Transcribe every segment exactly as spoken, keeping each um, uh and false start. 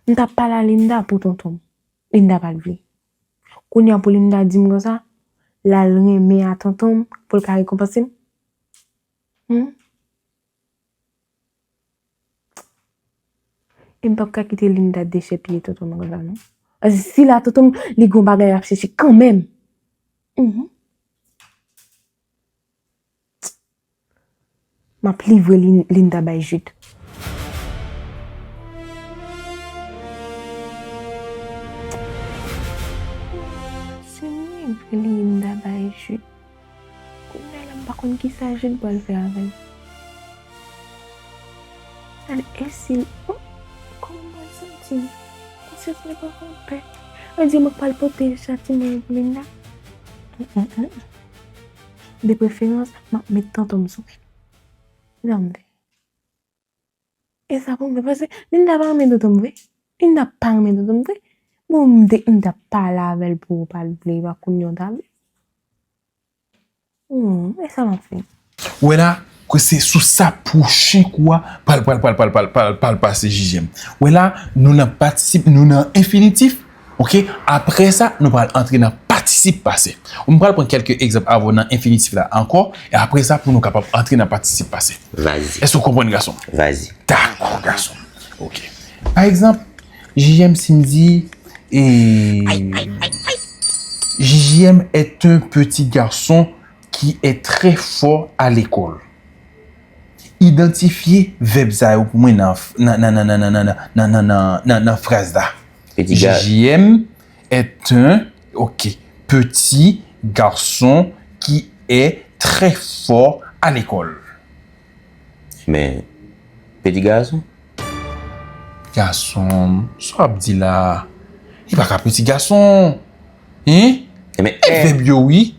M t ap pale a Linda pou tonton m. Linda pa t vle. Kounye a pou Linda di m konsa, l al renmen a tonton m pou l ka rekonpanse m. Hmm? E m p ap ka kite Linda dechèpiye tonton m konsa non. Paske si l a tonton m, li gon bagay l ap chèche kanmenm. Mhm. M ap livre Lin- Linda bay Jude. Si m livre Linda bay Jude, kounye a la m pa konn kisa Jude pral fè avè l. Gade, e si, oh, kòman m pral santi m? Konsyans mwen poko pè. An di mwen k pral pote chatiman pou Linda. Mm, mm, mm. De preferans, m ap met tonton m sou mwen. Sa m fè. E sa pou m fè, paske Linda pa renmen tonton m vre. Linda pa renmen tonton m vre. Bon, m te, m t ap pale avè l pou ou pa t vle, pa kounye a w ta vle. Hmm, e sa m ap fè. Ou wè la, ke se sou sa pwochen kou a pral, pral, pral, pral, pral, pral, pral pase jijèm. Ou wè la, nou nan patisip, nou nan enfinitif. Oke, apre sa, nou pral antre nan patisip pase. M pral pran kèlke egzanp avè w nan enfinitif la ankò, e apre sa, pou nou kapab antre nan patisip pase. Vas-y. Èske w konprann, gason? Vas-y. Dakò, gason. Oke. Pa egzanp, jijèm si m di, e, jijèm est un petit garçon qui est très fort à l'école. Idantifye vèb sa yo pou mwen nan, nan, nan fraz la. Petit gars. J J M est un, ok, petit garçon qui est très fort à l'école. Men, petit garçon? Gason, sa w ap di la? Li pa ka petit garçon. Hein? E men, e vèb yo, wi.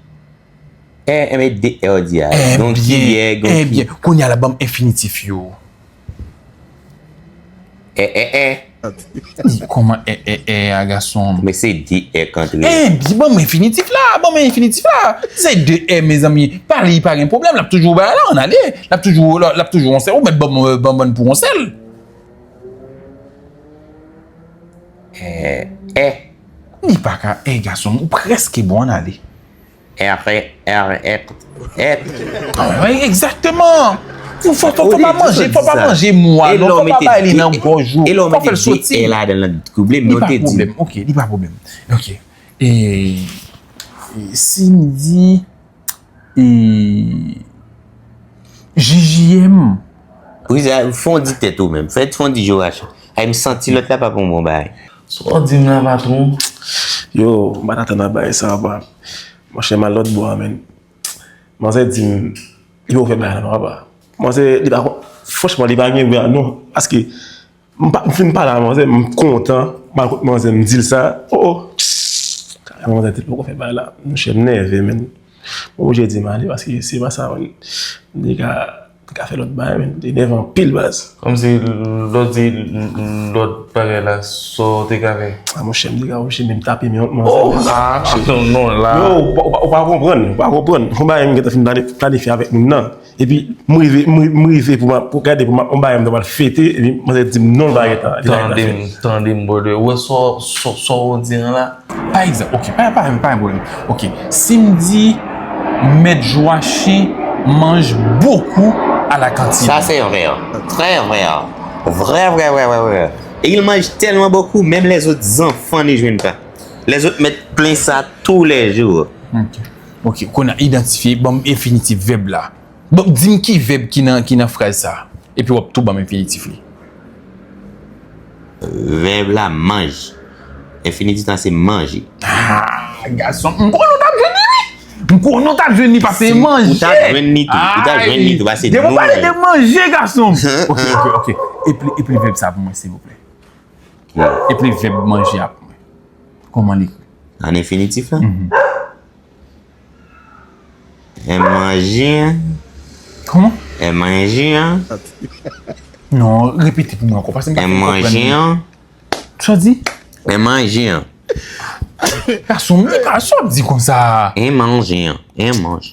E, e men, de è w di a. Gon kiyè, gon ki. Ebyen, kounye a la, ban m enfinitif yo. E, e, e. Di, kòman e, e, e a, gason? Men se de è k antre. Ebyen, ban m enfinitif la, ban m enfinitif la. Se de è, mezanmi. Pale, pa gen pwoblèm, l ap toujou bay la, ann ale. L ap toujou, l ap toujou yon sèl. Ou mèt ban m, ban m, ban m pou yon sèl. E, e. Li pa ka, e, gason, ou prèske bon, ann ale. R, R, R, R. Ah, wi, egzakteman. Fò, fò, fò, fò pa manje, fò pa manje mo a, non, fò pa bay li nan gòj ou. Fò fè l soti. E lè w mete de è ladan l, nan pwoblèm, non, te di. Li pa pwoblèm, ok, li pa pwoblèm. Ok. E, e si m di, e, J J M. Wi, sa, fon di tèt ou menm. Fè fon di Joachim. Ay, m santi lòt la pa pou m bon bagay. Sa w di m la, patwon? Yo, m pa t atann a bagay sa, papa. Monchè, m al lòt bò a, menn. Manzè di m, li poko fè bagay la non, papa. Manzè, li pa, franchman, li pa gen vre a non. Paske, m pa, m fin pale a manzè, m kontan, m al kot manzè, m di l sa. Oh, oh. Manzè di l poko fè bagay la. Monchè, m nève, menn. Mwen oblije di m ale, paske se pa sa, menn. Li ka, li ka fè lòt bagay, menn. Li nève anpil, baz. Kòmsi lè w di lòt bagay la, sa w te ka fè? A, monchè, m te ka oblije menm tape men yon manzè. Oh, ah, non, la. Yo, ou pa, ou pa, ou pa konprann, ou pa konprann. Yon bagay m gentan fin plani-, planifye avèk moun nan. Epi, m rive, m ri-, m rive pou m, pou gade pou m, yon bagay m ta pral fete, epi manzè di m non, l pa gentan, li pa gentan fè. Tande m, tande m, brother. Ou wè sa, sa, sa w di an la? Pa egzanp, ok, pa, pa, pa gen pwoblèm. Ok, si m di, Mèt Joachim mange beaucoup à la cantine. Ça, c'est vrai. Très vrai. Vrai, vrai, vrai, vrai, vrai. Et il mange tellement beaucoup, même les autres enfants ne jouent pas. Les autres mettent plein ça tous les jours. Ok. Ok, kounye a idantifye, ban m enfinitif vèb la. Bon, di m ki vèb ki nan, ki nan fraz sa. Epi w ap tou ban m enfinitif li. Vèb la, manj. Enfinitif la, se manje. Ah, gason, m konnen w t ap jwenn li, wi. M konnen w t ap jwenn li, paske manje. Ou t ap jwenn li tou. Ou t ap jwenn li tou, paske depi w pale de manje, gason. Ok, ok, ok. Epi, epi vèb sa pou mwen, silvouplè. Epi vèb manje a pou mwen. Kòman l ekri? An enfinitif la? Mhm. M manje. Kòman? M manje. Non, repete pou mwen ankò, paske m pa fin konprann. M manje. Sa w di? M manje. Gason, men pa sa w ap di konsa. M manje. M manje.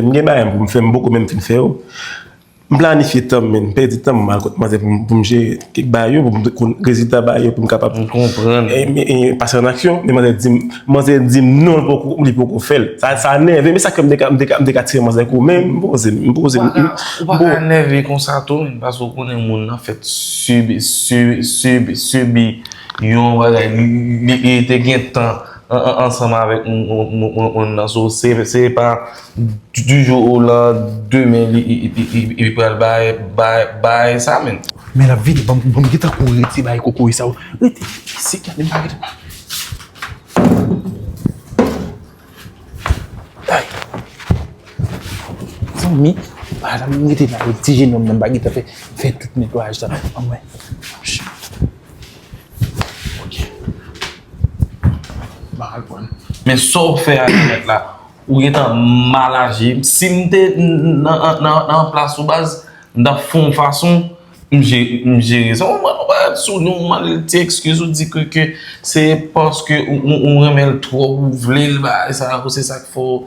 fè, m gen bagay pou m fè, m poko menm fin fè yo. M planifye tan m, men m pèdi tan m al kot manzè pou m, pou m jere kèk bagay yo, pou m konn rezilta bagay yo, pou m kapab M konprann. e, e, e pase an aksyon, men manzè di m, manzè di m non, li poko, li poko fè l. Sa, sa nève, men sa ke m te ka, m te ka, m te ka tire manzè kou, men m poze, m poze, Ou pa m, ka- ou pa ka nève konsa tou, men, paske ou konnen moun nan fèt sibi, sibi, sibi, sibi yon bagay. Li, li, li te gen tan an- an- ansanm avèk moun moun- moun- moun nan. So, se, se pa du jour au lendemain li, li, li, li, li pral bay, bay, bay sa, men. Men l ap vini, ban m ban m gentan kouri retire bagay kokoye sa yo. Rete isit, gade bagay. Ay. Zanmi, pa janm rete la, ti jenòm nan pa gentan fè, fè tout netwayaj sa. Anmwen. Ok. M pa konn. Men sa w fè a Janèt la, ou gentan mal aji. Si m te nan, nan, nan, nan plas ou baz, m t ap fè yon fason M jere, m jere sa. Ou pa, ou pa sou nou, ou mande l ti eskiz, ou di ke, ke se paske ou, ou, ou renmen l twòp, ou vle l, bagay sa, ou se sa k fè w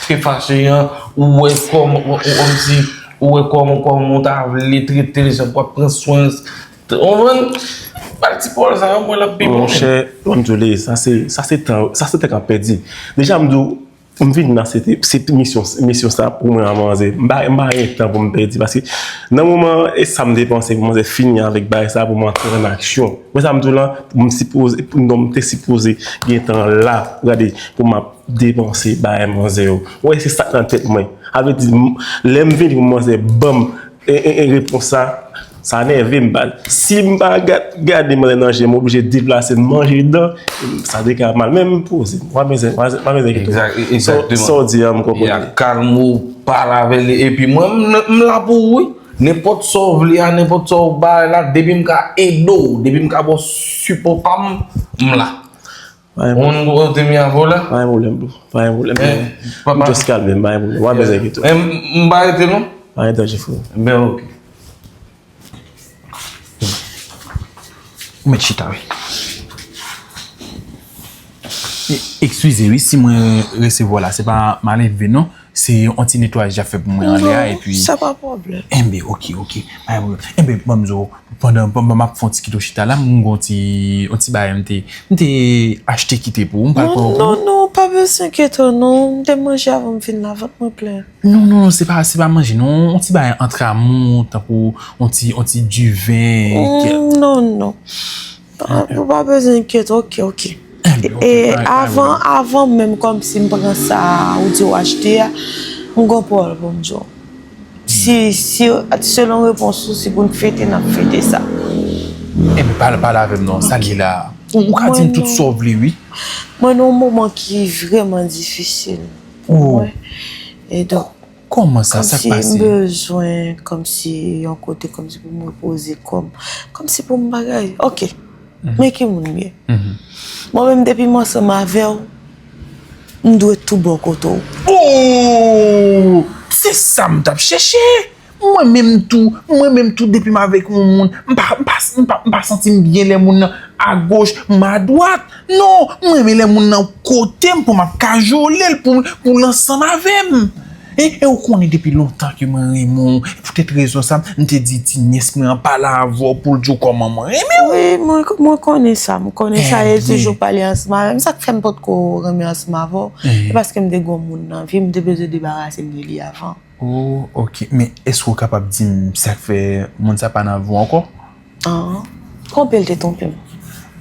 te fache an, ou wè kòman, ou, ou, kòmsi, ou wè kòman, kòman w ta vle trete l, jan w ap pran swen l. Ou konprann? Bay ti pawòl sa yo, mwen l ap pi bon. Monchè, ban m di w, Leyis, sa se, sa se tan, sa se tan k ap pèdi. Deja, m di w, m vin nan, se te, se te misyon, misyon sa pou mwen a manzè. M pa, m pa gen tan pou m pèdi, paske nan moman, e sa m depanse pou manzè fini avèk bagay sa, pou m antre an aksyon. Men sa m di w la, m sipoze, non, m te sipoze gen tan la, gade, pou m ap depanse bagay manzè yo. Ou wè, se sa k nan tèt mwen. Sa vle di, m, lè m vini pou manzè ban m e, e, e repons sa, sa nève m, baz. Si m pa ga-, gade manzè nan je, m oblije deplase m manje dan, sa te ka mal. Men m poze m. W ap bezwen, w ap bezwen kite w. Egzak-, e, egzakteman. Sa w di a, m konprann. Ya, kalme w, pale avè l. Epi mwen, m, m la pou ou, wi. Nenpòt sa w vle a, nenpòt sa w bay la, depi m ka ede w, depi m ka ba w sipò pa m, m la. Pa gen pwoblèm. Ou konn kote m ye avè w la? Pa gen pwoblèm, bro. Pa gen pwoblèm. Men, papa. M just kalme m, pa gen pwoblèm. W ap bezwen kite w. Men, m pa rete non? Pa gen danje, frè. Ben, ok. Ou mèt chita, wi. E, eskize, wi, si mwen resevwa la, se pa malelve, non. Se yon ti netwayaj y ap fè pou mwen anlè a, epi. Non, sa pa pwoblèm. Enben, ok, ok. Pa gen pwoblèm. Enben, ban m di w, pandan, pandan m ap fè yon ti kite w chita la, m gon ti, yon ti bagay m te, m te achte kite pou ou. M pral pran pou ou. Non, non, non, pa bezwen enkyete w, non. M te manje avan m vin la, vant mwen plen. Non, non, non, se pa, se pa manje, non. Yon ti bagay ant amou, tankou yon ti, yon ti diven. Mm, non, non. Pa, ou pa bezwen enkyete, ok, ok. Enben, ok, e pa, pa avan, pwoblèm. Avan menm kòmsi m pran sa ou di w achte a, m gon pawòl pou m di w. Si, si, selon repons ou, si pou n fete, n ap fete sa. Enben, pale, pale avè m non, sa l ye la. Ou, ou ka di m tout sa w vle, wi. Mwen nan yon moman ki vrèman difisil. Oh. Mwen. E donk, Kòman sa? Sa k pase? Kòmsi m bezwen, kòmsi yon kote, kòmsi pou m repoze kò m. Kòmsi pou m bagay. Ok. Mhm. Men ki moun m ye? Mhm. Mwen menm, depi m ansanm avè w, m dwe tou bò kote w. Oh! Se sa m t ap chèche. Mwen menm tou, mwen menm tou, depi m avèk yon moun, m pa, m pa, m pa, m pa santi m byen lè moun nan agoch, m adwat. Non, mwen renmen lè moun nan kote m pou m ap kajole l, pou, pou l ansanm avè m. E, e ou konnen depi lontan ke mwen renmen w. Poutèt rezon sa, m te di ti nyès mwen an pale avè w pou l di w kòman mwen renmen w. Wi, mwen, mwen konnen sa. M konnen sa, e l toujou pale ansanm avè m. Sa k fè m potko renmen ansanm avè w, se paske m te gen yon moun nan vi m, m te bezwen debarase m de li avan. Oh, ok. Men èske w kapab di m sa k fè moun sa pa nan vi w ankò? Ah, konpè l te twonpe m.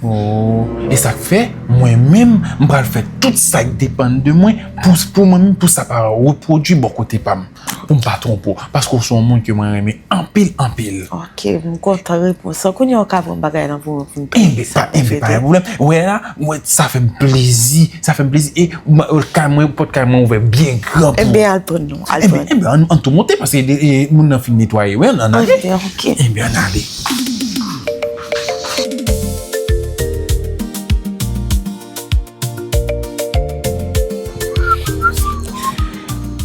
Oh, e sa k fè, mwen menm, m pral fè tout sa k depann de mwen pou, pou mwen menm, pou sa pa repwodui bò kote pa m, pou m pa twonpe w, paske w se yon moun ke mwen renmen anpil, anpil. Ok, m kontan repons sa. Kounye a w ka pran bagay lan pou mwen, pou m peye sa. Enben, pa gen pwoblèm. Ou wè la, ou wè, sa fè m plezi, sa fè m plezi. E kay mwen, pòt kay mwen ouvè byen gran pou ou. Enben, al pran non, al pran. Enben, enben, ann, ann tou monte, paske moun nan fin netwaye, wi, ann ale. Enben, ok. Enben, ann ale.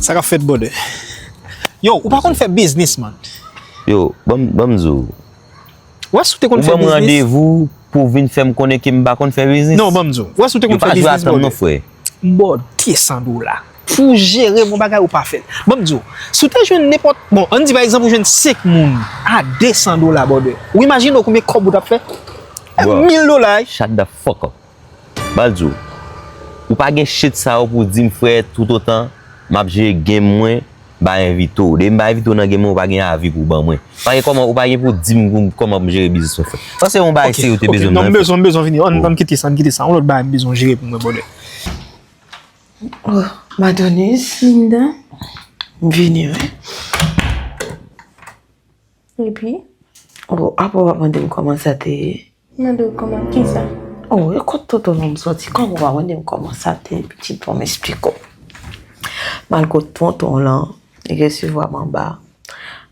Sa k ap fèt, brother? Yo, ou pa konn fè biznis, man. Yo, ban m, ban m di w. Ou wè si w te konn fè biznis? Ou ban m randevou pou w vin fè m konnen ke m pa konn fè biznis? Non, ban m di w. Ou wè si w te konn fè biznis, brother? Yo pa jwe atann non, frè. Bò, de san dola. Pou w jere yon bagay ou pa fè l. Ban m di w, si w te jwenn nenpòt, bon, ann di pa egzanp ou jwenn senk moun a de san dola, brother. Ou imajine w konbyen kòb ou t ap fè? Bro, mil dola, wi. Shut the fuck up. Ban l di w, ou pa gen shit sa yo pou w di m, frè, toutotan m ap jere game mwen, m pa envite w. Depi m pa envite w nan game mwen, ou pa gen avi pou w ban mwen. Pa gen kòman, ou pa gen pou w di m pou m, kòman pou m jere biznis mwen, frè. Sa se yon bagay serye ou te bezwen m nan, frè. Ok, ok. Non, m bezwen, m bezwen vini. Ann, ann kite sa, ann kite sa. Yon lòt bagay m bezwen jere pou mwen, brother. Oh, Madonise. Linda. M vini, wi. Epi? Oh, apa w ap mande m kòman sa te ye? Mande w kòman, kisa? Oh, e kot Toto non m soti? Kòman w ap mande m kòman sa te ye, pitit, fò m esplike w. Malgre tonton lan, li resevwa m anba.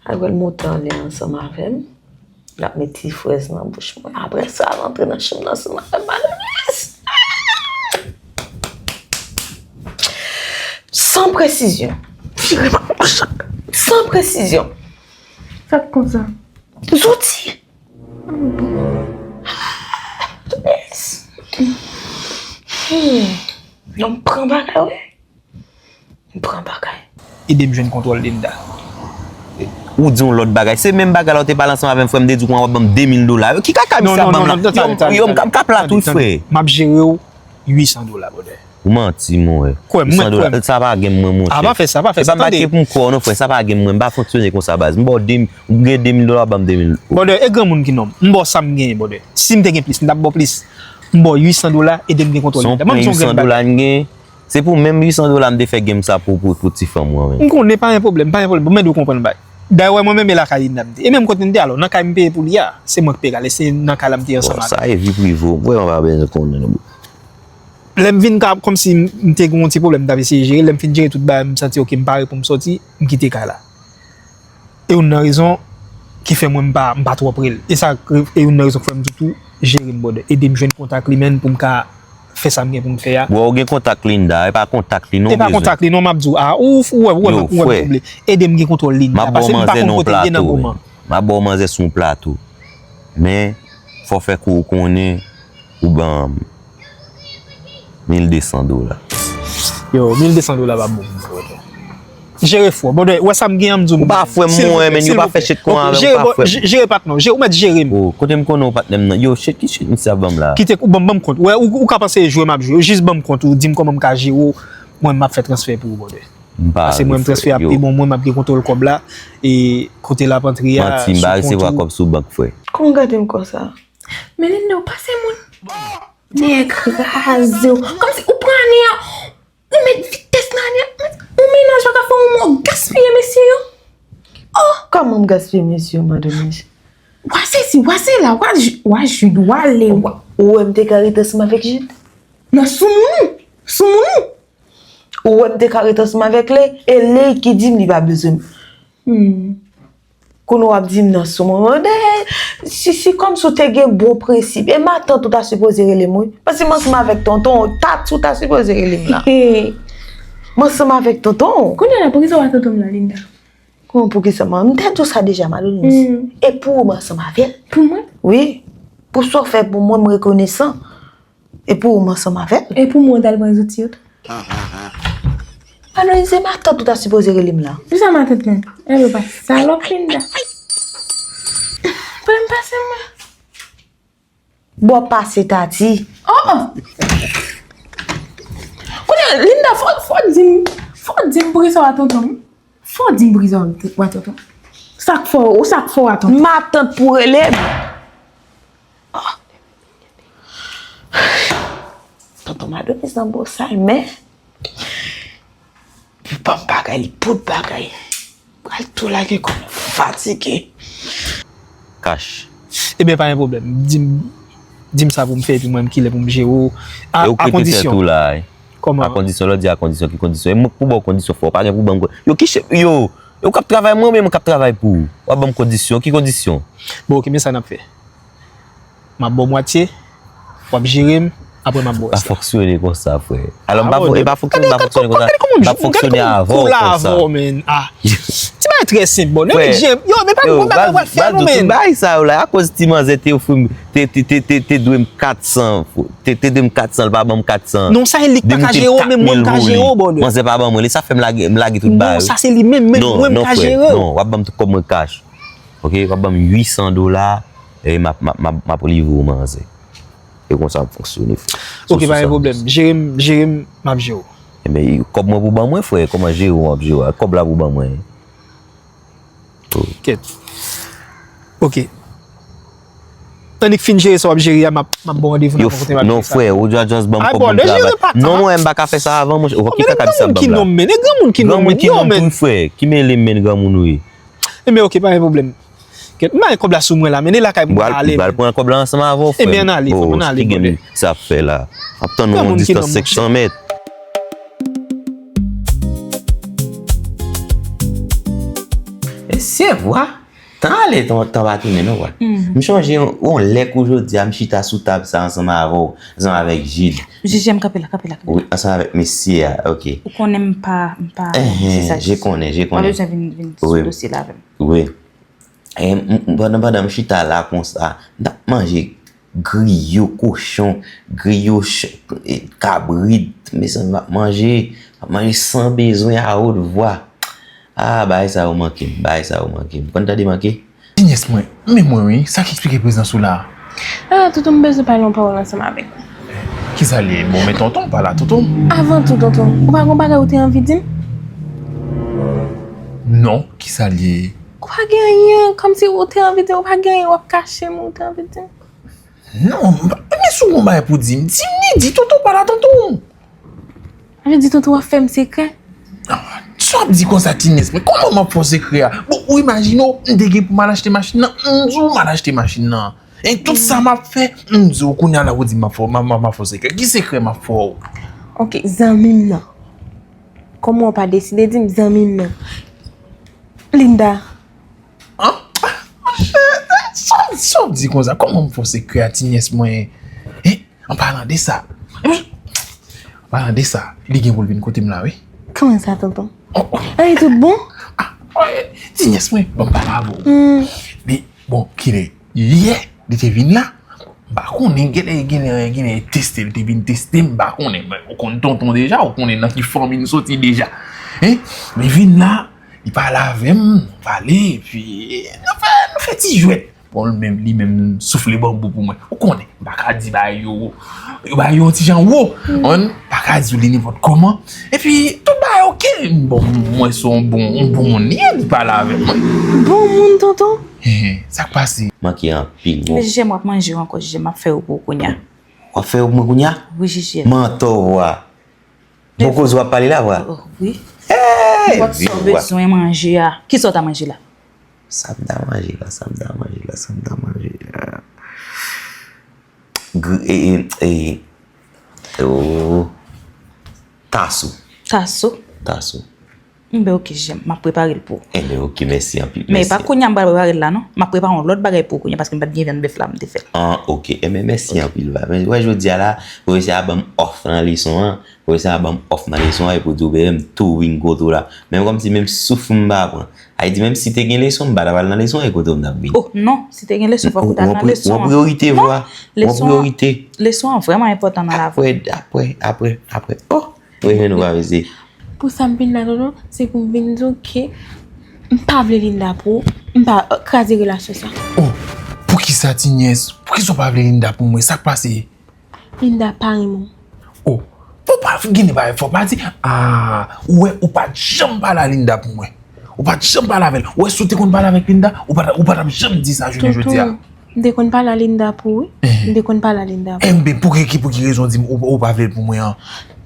Apre l monte anlè ansanm avè m. L ap met ti frèz nan bouch mwen. Apre sa, l antre nan chanm nan ansanm avè m. Madonise! San presizyon. Vire pa m. San presizyon. Sa k konsa? Zouti. Hmm. Non, m pran bagay, wi. M pran bagay. Ede m jwenn kontwòl Linda. Ou di yon lòt bagay. Se menm bagay la ou te pale ansanm avè m, frè m, te di w kòman w ap ban m de mil dola. Yo, ki kaka misye ap ban m la? Yo, m ka, m ka plat wi, frè. M ap jere w uit san dola, brother. Ou manti, monchè. Kwè m, mwen, kwè m. Uit san dola, sa pa gen mwen, monchè. A, pa fè sa, pa fè sa, tande. E pa m pa gen pou m kwè w non, frè, sa pa gen mwen. M pa fonksyone konsa, baz. M ba w de mil, ou gen de mil dola, w ap ban m de mil. Brother, e granmoun ki nonm. M ba w sa m genyen, brother. Si m te gen plis, m t ap ba w plis. M ba w uit san dola, ede m gen kontwòl Linda. Ban m di w yon grenn bagay. Se pou menm uit san dola m te fè game sa pou, pou, pou ti fanm ou an menm. M konnen, pa gen pwoblèm, pa gen pwoblèm. Bon, men dwe konprann bagay. Dayè, w wè mwen menm e lakay Linda m te. E menm kote n te alò, nan kay m peye pou li a, se mwen k peye kale, se nan kay la m te ansanm avè l. Bon, sa e vi prive w, m vrèman pa bezwen konnen non. Lè m vin ka, kòmsi m te gen yon ti pwoblèm, m t ap eseye jere, lè m fin jere tout bagay, m santi oke, m pare pou m sòti, m kite kay la. E youn nan rezon ki fè mwen m pa, m pa twò pre l. E sa, e youn nan rezon ki fè m di w tou, jere m, brother. Ede m jwenn kontak li, menn, pou m ka fè sa m gen pou m fè a. Bro, ou gen kontak Linda, e pa kontak li non, bezwen. E pa kontak li non, m ap di w, a, ou, ou wè, ou wè, ou wè m twouble. Ede m gen kontwòl Linda, paske m pa konn kote l ye nan moman. M ap ba w manzè sou yon plato. Men, fò w fè kou ou konnen, ou ban m mil de san dola. Yo, mil de san dola pa bon pou m, frè. Jere fò. Brother, wè sa m gen an, m di w. Ou pa frè m, mwen, men yo pa fè shit kon avè m, ou pa frè m. Jere patnè w, ou mèt jere m. Oh, kote m konnen w patnè m nan? Yo, shit, ki shit misye ap ban m la? Kite, ou ban m, ban m kont. Wè, ou, ou ka panse e jwe m ap jwe. Jis ban m kont ou, di m kòman m ka jere w. Mwen, m ap fè transfè pou ou, brother. Paske mwen, m transfè a pi bon, mwen, m ap gen kontwòl kòb la. E kote l ap antre a, sou kont ou. Manti, m pa resevwa kòb sou bank, frè. Kòman w gade m konsa? Men Linda, ou pase moun. Nèg kraze w. Kòmsi ou pran ane a, ou met vitès nan ane a. Ou mennaj ou ka fè yon mò gaspiye mesye yo. Oh! Kòman m gaspiye mesye yo, madanm? Wa sezi, wa sela, wa Ju-, wa Jude, wa Leo. Ou wè m te ka rete ansanm avèk Jude? Nan soumoun ou. Soumoun ou. Ou wè m te ka rete ansanm avèk Ley, e Ley ki di m li pa bezwen m. Hmm. Kounye w ap di m nan sou mwen. Dayè, si, si kòmsi w te gen bon prensip, e matant ou ta sipoze rele m, wi. Paske m ansanm avèk tonton w, tati w ta sipoze rele m la. M ansanm avèk tonton w. Kounye a la, poukisa w a tonton m nan, Linda? Kòman poukisa m a? M te di w sa deja, Madonis. Hmm. E pou ou m ansanm avè l. Pou mwen? Wi. Pou sa w fè pou mwen, m rekonesan. E pou ou m ansanm avè l. E pou mwen, w t al pran zouti yo tou. Madonis, se matant ou ta sipoze rele m la. Kisa matant mwen? Epi w pa salòp Linda. Pran m pase mwen. Bon, pase Tati. Oh, oh. Kounye a, Linda, fò, fò di m, fò di m poukisa w a tonton m. Fò di m poukisa w a tonton m. Sa k fè w, sa k fè w a tonton m. Matant pou rele m. Oh. Tonton Madonis nan bosay, men. Li ban m bagay, li pote bagay. Pral tou lage kò m, fatige. Kach. Ebyen, pa gen pwoblèm. Di m, di m sa pou m fè, epi mwen, m kilè pou m jere w. A, a kondisyon. Kòman? A kondisyon, lè w di a kondisyon, ki kondisyon? E mwen k pou ba w kondisyon, frè, w pa gen pou ban m kon-, yo, ki che-, yo, yo k ap travay mwen, oubyen mwen k ap travay pou ou? W ap ban m kondisyon, ki kondisyon? Bon, oke, men sa n ap fè. M ap ba w mwatye, w ap jere m, apre m ap ba w rès la. Pa fonksyone konsa, frè. Alò, m pa fon-, e pa fonksyone, m pa fonksyone konsa. M ap fonksyone avè w konsa. Ti bagay trè senp, bon. Yo, men pa gwo bagay w pral fè nou, men. Tout bagay sa yo la, akoz ti manzè te ofri m, te, te, te, te, te dwe m kat san, te, te dwe m kat san, l pa ban m kat san. Non, sa e li k pa ka jere w, men mwen m ka jere w, bon. Manzè pa ban mwen li, sa fè m lage, m lage tout bagay. Non, sa se li menm, men mwen m ka jere w. Non, w ap ban m tout kòb mwen kach. Oke, w ap ban m uit san dola, e m ap, m ap, m ap, m ap livre w manzè. E konsa ap fonksyone, frè. Oke, pa gen pwoblèm. Jere m, jere m, m ap jere w. Ebyen, kòb mwen pou ban mwen, frè. Kòman jere w, w ap jere w? Kòb la pou ban mwen. Oh. Kèt. Oke. Annik fin jere sa w ap jere a, m ap, m ap ba w randevou nan kote m ap jere sa. Non, frè, ou dwe just ban m kòb mwen travay. Non, mwen, m pa ka fè sa avan, monchè. Ou wè ki kaka misye ap ban m la. Granmoun ki nonm, men. E granmoun ki nonm, men. Granmoun ki nonm tou, frè. Ki mele m, men, granmoun ou ye. Ebyen, oke, pa gen pwoblèm. Kèt, m pa gen kòb la sou mwen la, men e lakay pou m ale. M pral pran kòb la ansanm avè w, frè m. Ebyen, ann ale, frè m, ann ale, brother. Ki gen sa ap fè la? M ap tann nou yon distans senk san mèt. Mesye, wa, tan ale, tan, tan pa tounen, non, wa. M chonje yon, yon lè kou jodi a, m chita sou tab sa ansanm avè w, ansanm avèk Jid. Jije, m kanpe la, kanpe la, kanpe la. Wi, ansanm avèk mesye a, oke. Ou konnen m pa, m pa, se sa. Je konnen, je konnen. M pa bezwen vin, vin sou dosye la avè m. Wi. E m, m, pandan, pandan m chita la konsa, m t ap manje griyo kochon, griyo ch-, e, kabrit, mezanmi, m ap manje, m ap manje san bezwen a wot vwa. Ah, bagay sa yo manke m, bagay sa yo manke m. Konn tande manke? Ti nyès mwen, men mwen wi, sa k eksplike prezans ou la a? Ah, Toto, m bezwen pale yon pawòl ansanm avèk ou. Kisa l ye? Bon, men tonton pa la, tonton. Avan tou, tonton, ou pa gon bagay ou te anvi di m? Non, kisa l ye? Ou pa gen anyen, kòmsi ou te anvi di, ou pa gen anyen w ap kache m, ou te anvi di m? Non, m pa, men si w gon bagay pou di m, di m li, di tonton pa la, tonton. Sa vle di tonton w ap fè m sekrè? Ah, sa w ap di konsa, ti nyès mwen? Kòman m ap fè w sekrè a? Bon, ou imajine w, m te gen pou m al achte machin nan, m di w m al achte machin nan. E tout sa m ap fè, m di w, kounye a la ou di m m ap fè w, m ap, m ap, m ap fè w sekrè. Ki sekrè m ap fè w? Ok, zanmi m nan. Kòman w pa deside di m zanmi m nan? Linda. An? Sa, sa w di konsa? Kòman m fè w sekrè a, ti nyès mwen? Hein? An palan de sa, an palan de sa, li gen pou l vin kote m la, wi. Kòman sa, tonton? Oh, oh. Ay, tout bon? Ah, oh, ti nyès mwen, ban m pale avè w. Hmm. Li, bon, kilè? Yè, li te vin la. M pa konnen, genlè, genlè, genlè teste, li te vin teste, m pa konnen. Men ou konn tonton deja, ou konnen nan ki fanmi n soti deja. Hein? Li vin la, li pale avè m, nou pale, epi nou fè, nou fè ti jwèt. Bon, li menm, li menm soufle banbou pou mwen. Ou konnen, m pa ka di bagay yo, yo bagay yo yon ti jan wo. Konprann? M pa ka di w li nenpòt kòman. Epi, tout bagay oke. Bon, mwen se yon bon, yon bon moun li ye, li pale avè mwen. Bon moun, tonton? Hen, sa k pase? Manke anpil, bon. Jijè, m ap manje w ankò, Jijè, m ap fè yo pou ou kounye a. W ap fè yo pou mwen kounye a? Wi, Jijè. Mantò w a. Bon koze w ap pale la, vwa. Oh, wi. Hey, nenpòt sa w bezwen manje a. Kisa w ta manje la? Sa m ta manje la, sa m ta manje la, sa m ta manje la. Gri-, e, e, e, oh, tasou. Tasou? Tasou. Enben, ok, Jijè, m ap prepare l pou ou. Enben, ok, mèsi anpil. Men e pa kounye a m pral prepare l la, non. M ap prepare yon lòt bagay pou ou kounye a, paske m pa t gen vyann bèf la, m te fè l. Ah, ok. Enben, mèsi anpil, va. Men, wè, jodi a la, pwofesè a ban m òf nan leson an. Pwofesè a ban m òf nan leson an, epi w di w bezwen m tou vin kote w la. Menm kòmsi menm souf m pa pran. Sa vle di, menm si te gen leson, m pa ta pral nan leson an, e kote w m t ap vin? Oh, non, si te gen leson, fòk ou ta nan leson an. W an priyorite, vwa. W an priyorite. Leson an vrèman enpòtan nan lavi. Apre, apre, apre, apre. Oh, rejwenn ou, pa vle se. Pou sa m vin la, tonton, se pou m vin di w ke m pa vle Linda pou ou, m pa, euh, kraze relasyon sa. Oh, poukisa, ti nyès? Poukisa w pa vle Linda pou mwen? Sa k pase? Linda pa renmen w. Oh, fò pa gen de bagay, fò pa di, ah, ou wè, ou pa t janm pale a Linda pou mwen. Ou pa t janm pale avè l. Ou wè, si w te konn pale avèk Linda, ou pa t, ou pa t ap janm di sa jounen jodi a. Tonton, m te konn pale a Linda pou ou, wi. M te konn pale a Linda pou ou. Enben, pou ki, pou ki rezon w di m ou, ou pa vle l pou mwen an?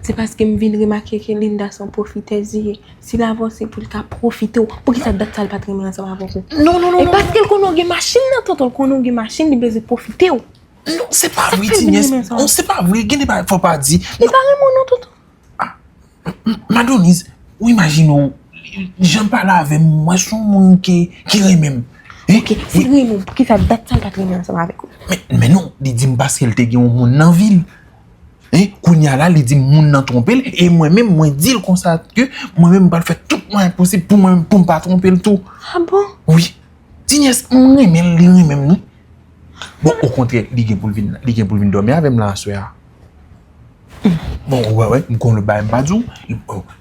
Se paske m vin remake ke Linda se yon pwofitèz li ye. Si l avanse pou l ka pwofite w, poukisa dat sa l pa t renmen ansanm avèk ou? Non, non, non, non. E paske l konnen w gen machin nan, tonton, l konnen w gen machin, li bezwen pwofite w. Non, se pa vre, ti nyès. Non, se pa vre. Gen de bagay fò pa di. Li pa renmen w non, tonton. Ah, m, m, Madonise, ou imajine w, jan l pale avè m, mwen se yon moun ki, ki renmen m. Hein? Ok, si l renmen w, poukisa dat sa l pa t renmen ansanm avèk ou? Men, men non, li di m paske l te gen yon moun nan vi l. Hein? Kounye a la, li di m moun nan twonpe l, e mwen menm, mwen di l konsa ke mwen menm, m pral fè tout mwayen posib pou mwen menm, pou m pa twonpe l tou. Ah bon? Wi. Ti nyès, m renmen l, li renmen m, wi. Bon, okontrè, li gen pou l vin, li gen pou l vin dòmi avè m la aswè a. Bon, ou wè, wè, m konn lòt bagay m pa di w.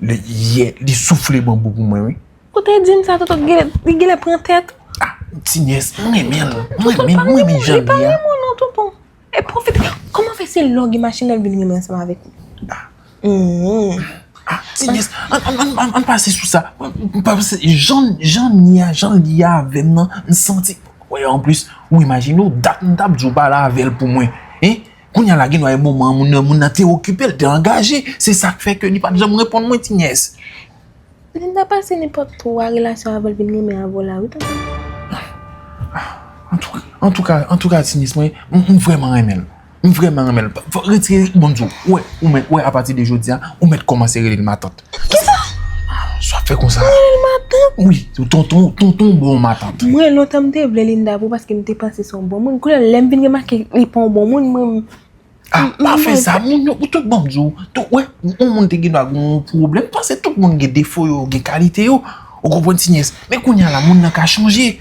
Li, yè, li soufle banbou pou mwen, wi. Ou te di m sa, tonton, genlè, li genlè pran tèt. Ah, ti nyès, m renmen l, m renmen, m renmen jan l ye a. Li pa renmen w non, tonton. E pwofite, kòman fè se lè w gen machin nan l vin renmen ansanm avèk ou? Ah. Hmm. Ah, ti nyès, ann, ann, ann, ann, ann pase sou sa. M pa pase, jan, jan l ye a, jan l ye a avè m nan, m santi. Wè, anplis, ou imajine w, dat m t ap di w pale avè l pou mwen. Hein? Kounye a la, gen dwa e moman an, moun nan, moun nan te okipe, l te angaje. Se sa k fè ke li pa t janm reponn mwen, ti nyès. Linda pase nenpòt twa relasyon avan l vin renmen avè w la, wi, tonton. Antouka, antouka, antouka, ti nyès mwen, m, m vrèman renmen l. M vrèman renmen l. Fò retire, bon, m di w, wè, ou mèt, wè, apati de jodi a, ou mèt kòmanse rele l matant. Kisa? Sa w ap fè konsa? Ou rele l matant? Wi, tonton, tonton bon matant. Mwen, lontan m te vle Linda pou, paske m te panse se yon bon moun. Kounye a, lè m vin remake li pa yon bon moun, mwen, ah, pa fè sa, moun yo, ou tout bon, m di w, tout, wè, yon moun te gen dwa gen yon pwoblèm, paske tout moun gen defo yo, gen kalite yo, ou konprann, ti nyès. Men kounye a la, moun nan ka chanje.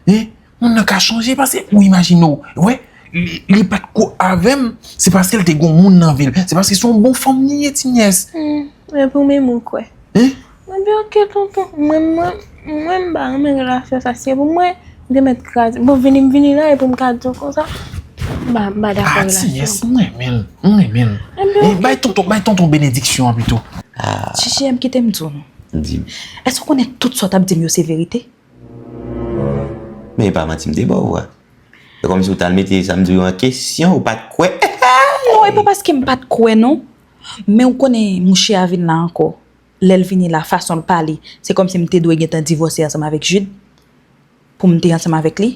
Hein? Moun nan ka chanje, paske ou imajine w, wè, li, li pa t ko avè m, se paske l te gon moun nan vi l. Se paske se yon bon fanm li ye, ti nyès. Hmm, men pou menm ou kwè. Hein? Mwen di, ok, tonton. Mwen, mwen, mwen, m pa renmen relasyon sa. Se pou mwen, m te mèt kraze. Bon, vini, m vini la, e pou m ka di w konsa. M pa, m pa dakò. Ah, ti nyès, m renmen l, m renmen l. Ebyen, eh, ok. Bay tonton, bay tonton benediksyon an pito. Ah. Chichi, kite m di w non. Di m. Èske w konnen tout sa w t ap di m yo se verite? Men e pa manti m te ba w a. Se kòmsi w t al mete sa m di w yo an kesyon, ou pa t kwè. Non, e pa paske m pa t kwè non. Men ou konnen mouche a vin la ankò. Lè l vini la, fason l pale, se kòmsi m te dwe gentan divòse ansanm avèk Jude pou m te ansanm avèk li.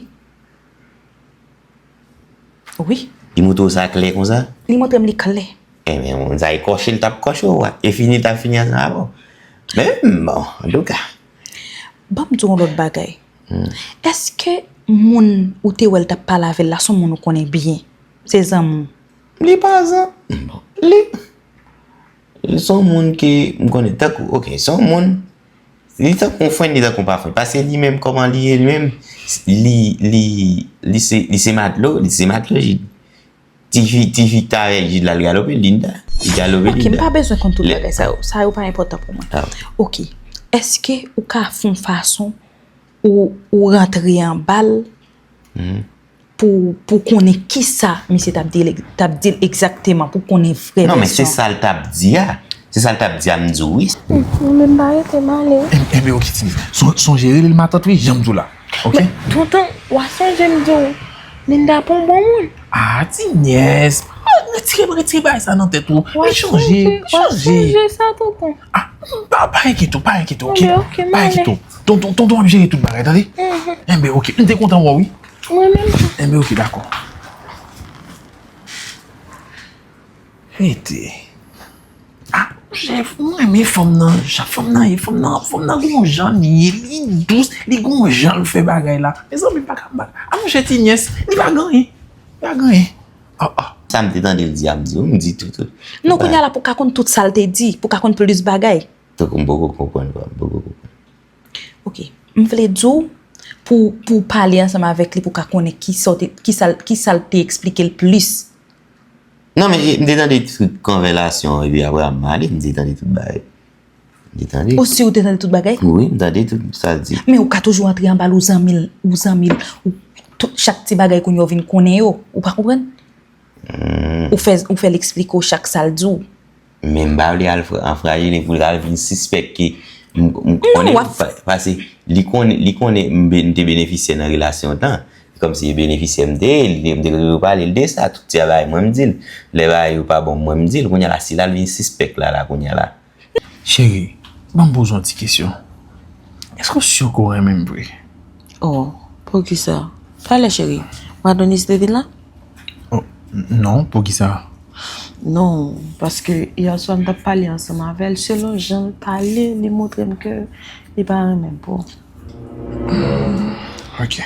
Wi. Li montre w sa klè konsa? Li montre m li klè. Ebyen, moun sa e kòche l t ap kòche w a. E fini l t ap fini ansanm avè w. Men, bon, antouka. Ban m di w yon lòt bagay. Hmm. Èske moun ou te wè l t ap pale avè l la, se yon moun ou konnen byen? Se zanmi w? Li pa zan-, bon, li, li se yon moun ke m konnen tankou, ok, se yon moun, li tankou yon fren, li tankou yon pa fren. Paske li menm, kòman li ye, li menm, li, li, li se, li se matlo, li se matlo, li, ti fi, ti fi ki ta avèk Jude la, l galope Linda. Li galope Linda. Ok, m pa bezwen konn tout bagay sa yo. Sa yo pa enpòtan pou mwen. Ah. Ok. Èske ou ka fè yon fason ou, ou rantre anba l pou, pou konnen kisa misye t ap di l, t ap di l egzakteman, pou konnen vrè vèsyon. Non, men se sa l t ap di a. Se sa l t ap di a, m di w wi. Hmm, mwen menm pa rete m ale. Enben, ok, Tini. Son-, sonje rele l matant wi, jan m di w la. Ok? Men, tonton, w a sonje m di w, Linda pa yon bon moun. Ah, ti nyès. Ah, retire, retire bagay sa nan tèt ou. Li chanje, chanje. W a sonje sa, tonton. Ah, pa, pa enkyete w, pa enkyete w, ok? Enben, ok, m ale. Pa enkyete w. Tonton, tonton ap jere tout bagay, tande? Mhm. Enben, ok. M te kontan wè w, wi. Mwen menm tou. Enben, ok, dakò. Rete. Ah, Jeff, mwen renmen fanm nan, jan fanm nan ye, fanm nan, fanm nan gon jan li ye, li dous, li gon jan l fè bagay la. Mezanmi, m pa ka, m pa ka. Ah, monchè, ti nyès, li pa gen anyen. Li pa gen anyen. Oh, oh. Sa m te tande l di a, m di w, m di tout, tout. Non, kounye a la, pou ka konn tout sa l te di, pou ka konn plis bagay. Tankou m poko konprann, m poko konprann. Ok. M vle di w, pou, pou w pale ansanm avèk li, pou w ka konnen kisa w te, kisa, kisa l te eksplike l plis. Non, men, e, m te tande tout konvèsasyon, epi apre a, m ale, m te tande tout bagay. M te tande. Ou si w te tande tout bagay? Wi, m tande tout sa l di. Men ou ka toujou antre anba l, ou zanmi l, ou zanmi l, ou tout, chak ti bagay kounye a w vin konnen yo, ou pa konprann? Hmm. Ou fè, ou fè l eksplike w chak sa l di w. Men m pa vle al fra-, anfrajile pou l al vin sispèk ke m, m konnen, pa-, paske li konnen, li konnen m be-, m te benefisyè nan relasyon an. Kòmsi benefisyè m te ye, li te, m te toujou pale l de sa, tout ti bagay mwen m di l. Lè bagay yo pa bon mwen m di l, kounye a la, si l al vin sispèk la, la, kounye a la. Cheri, ban m poze w yon ti kesyon. Èske w si ke w renmen m vre? Oh, poukisa? Talè, cheri, Madonis te vin la? Oh, n-, non, poukisa? Non, paske yè swa m t ap pale ansanm avè l, selon jan l pale, li montre m ke li pa renmen m pou. Hmm, ok.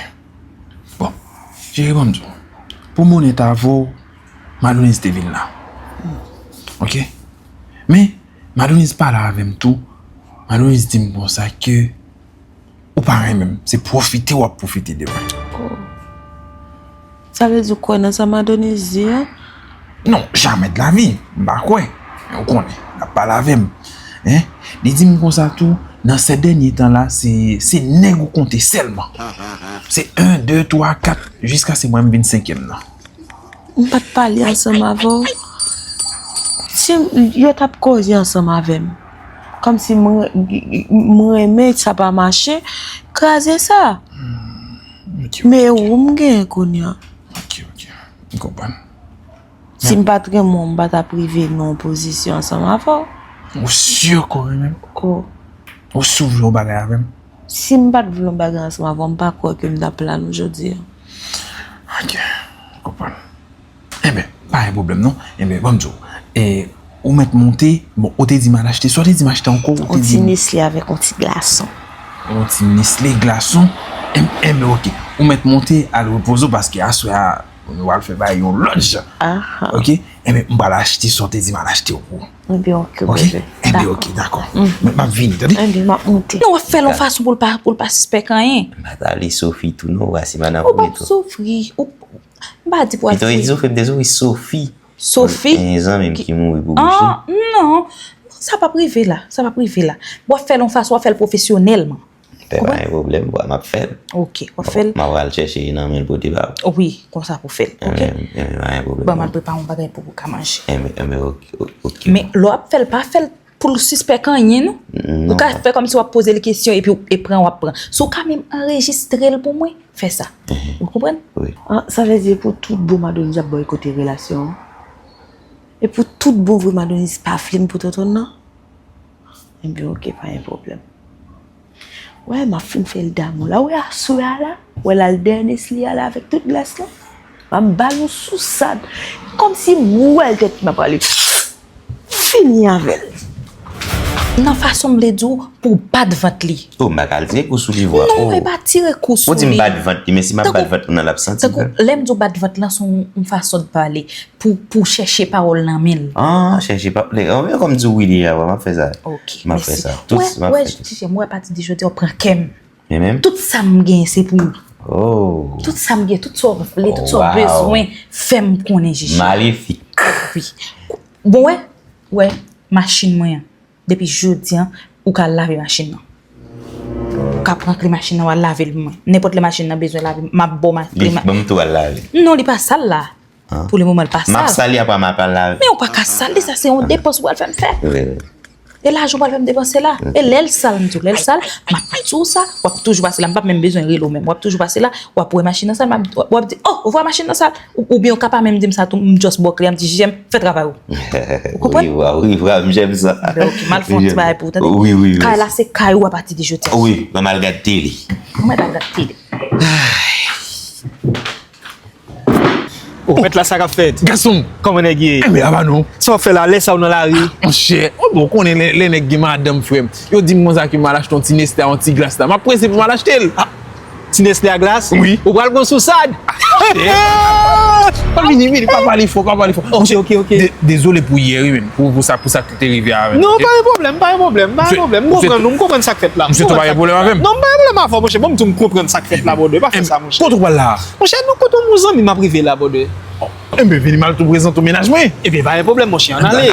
Bon, cheri, ban m di w. Pou m onèt avè w, Madonis te vin la. Ok? Men, Madonis pale avè m tou. Madonis di m konsa ke ou pa renmen m. Se pwofite w ap pwofite de mwen. Oh. Sa vle di w kwè nan sa Madonis di a? Non, jamè de la vi. M pa kwè. Men ou konnen, l ap pale avè m. Hein? Li di m konsa tou, nan sèt dènye tan la, se, se nèg ou konte sèlman. Se en, de, twa, kat, jiskaske mwen m vin senkyèm nan. M pa t pale ansanm avè w. Si m, yo t ap koze ansanm avè m. Kòmsi m, m renmen sa pa mache, kraze sa. Hmm, ok, ok. Men ou m genyen kounye a. Ok, ok. M konprann. Si m pa t renmen w, m pa t ap rive nan yon pozisyon ansanm avè w. Ou si ke w renmen m? Oh. Ou si w vle yon bagay avè m? Si m pa t vle yon bagay ansanm avè w, m pa kwè ke m t ap la nou jodi a. Ok, m konprann. Enben, pa gen pwoblèm non. Enben, ban m di w. E, ou mèt monte, bon, ou te di m al achte, sa w te di m achte ankò, ou te di m. Yon ti Nestlé avèk yon ti glason. Yon ti Nestlé glason. Enben, enben, ok. Ou mèt monte, al repoze w, paske aswè a, Nou pral fè bagay yon lòt jan. Aha. Ok? Enben, m pral achte sa w te di m al achte w pou ou. Enben, ok, ok? Enben, ok, dakò. M ap vini, tande? Enben, m ap moute. Non, w ap fè l yon fason pou l pa, pou l pa sispèk anyen. M pa t ale Sophie tou non, w a si m a nan pou eto. Ou p ap soufri. M pa di pou al soufri. Pito e di Sophie, m te soufri Sophie. Sophie. Gen zanmi m ki mouri pou bouch li. Ah, non. Sa p ap rive la. Sa p ap rive la. W ap fè l yon fason, w ap fè l pwofesyonèlman. Fè pa gen pwoblèm, m ap fè l. Ok, w ap fè l. M a pral chèche nan men l pote ba ou. Wi, konsa pou fè l, ok? Enben, enben, pa gen pwoblèm. Ban m al prepare yon bagay pou ou ka manje. Enben, enben, ok, ok. Men lè w ap fè l, pa fè l pou l sispèk anyen, non. Ou ka fè kòmsi w ap poze l kesyon epi e pran w ap pran. Si w ka menm anrejistre l pou mwen, fè sa. Ou konprann? Wi. Ah, sa vle di e pou tout bon Madonis ap bòykote relasyon an? E pou tout bon vre Madonis pa vle m pou Tonton nan? Enben, ok, pa gen pwoblèm. Wè, m ap fin fè l damou la. Wè, aswè a la, wè l al dèyè Nesly a la avèk tout glas lan. M ap ba l yon sousad. Kòmsi m wè l tèt m ap ale fini avè l. Nan fason m vle di w, pou w bat vant li. Oh, m pa ka al tire kou sou li vre. Non, e pa tire kou sou li. Ou di m bat vant li, men si m ap bat vant moun nan l ap santi vre. Tankou, lè m di w bat vant lan, se yon, yon fason de pale. Pou, pou chèche pawòl nan men l. Ah, chèche pa, men kòm di w wi li a, m ap fè sa. Ok, mèsi. M ap fè sa. Tout, m ap fè tout. Wè, wè, T J, mwen pa ti di jodi a, w pran kè m. Men menm? Tout sa m gen, se pou ou. Oh. Tout sa m gen, tout sa w vle, tout sa w bezwen, fè m konnen, Jiji. Malefik. Wi. Bon, wè, wè, machin mwen an. Depi jodi a, ou ka lave machin nan. Ou ka pran kle machin nan, w al lave l pou mwen. Nenpòt lè machin nan bezwen lave, m ap ba w kle machin nan. Li ban m tou al lave. Non, li pa sal la. Pou le moman, li pa sal. M ap sal li, apre m ap al lave. Men ou pa ka sal li, sa se yon depans ou pral fè m fè. Vre, vre. E lajan ou pral fè m depanse la. E lè l sal, m di w, lè l sal, m ap di w sa, w ap toujou pase la. M p ap menm bezwen rele w menm. W ap toujou pase la, w ap wè machin nan sal, m ap, w ap di, oh, ou wè machin nan sal? Ou, oubyen ou ka pa menm di m sa tou, m just ba w kle a, m di, Jiji, fè travay ou. Ou konprann? Wi, wi, wi, m jèm sa. Enben, ok, m al fè yon ti bagay pou ou, tande? Wi, wi, wi. Kay la, se kay ou apati de jodi a. Wi, ban m al gad tele. Ban m al gad tele. Oh, mèt la, sa k ap fèt? Gason! Kòman nèg ye? Enben, apa nou? Sa w ap fè la, lè sa ou nan lari? Ah, monchè, ou bon, ou konnen lè, lè nèg gen madanm, frè m. Yo di m konsa ke m al achte yon ti Nestlé a, yon ti glas la. M ap prese pou m al achte l. Ah, ti Nestlé a glas? Wi. Ou pral pran sousad? Ah, vini, vini, pa pale fò, pa pale fò. Ok, ok, ok. Dezole pou yè, wi, men. Pou, pou sa, pou sa ki te rive avè m. Non, pa gen pwoblèm, pa gen pwoblèm, pa gen pwoblèm. M konprann ou, m konprann sa k fèt la. Misye tou pa gen pwoblèm avè m? Non, m pa gen pwoblèm avè w, monchè. Bon, m di w m konprann sa k fèt la, brother. Pa fè sa, monchè. Kote w pral la? Monchè, nou kote yon zanmi m ap rive la, brother. Enben, vini m al tou prezante w mennaj mwen. Enben, pa gen pwoblèm, monchè, ann ale.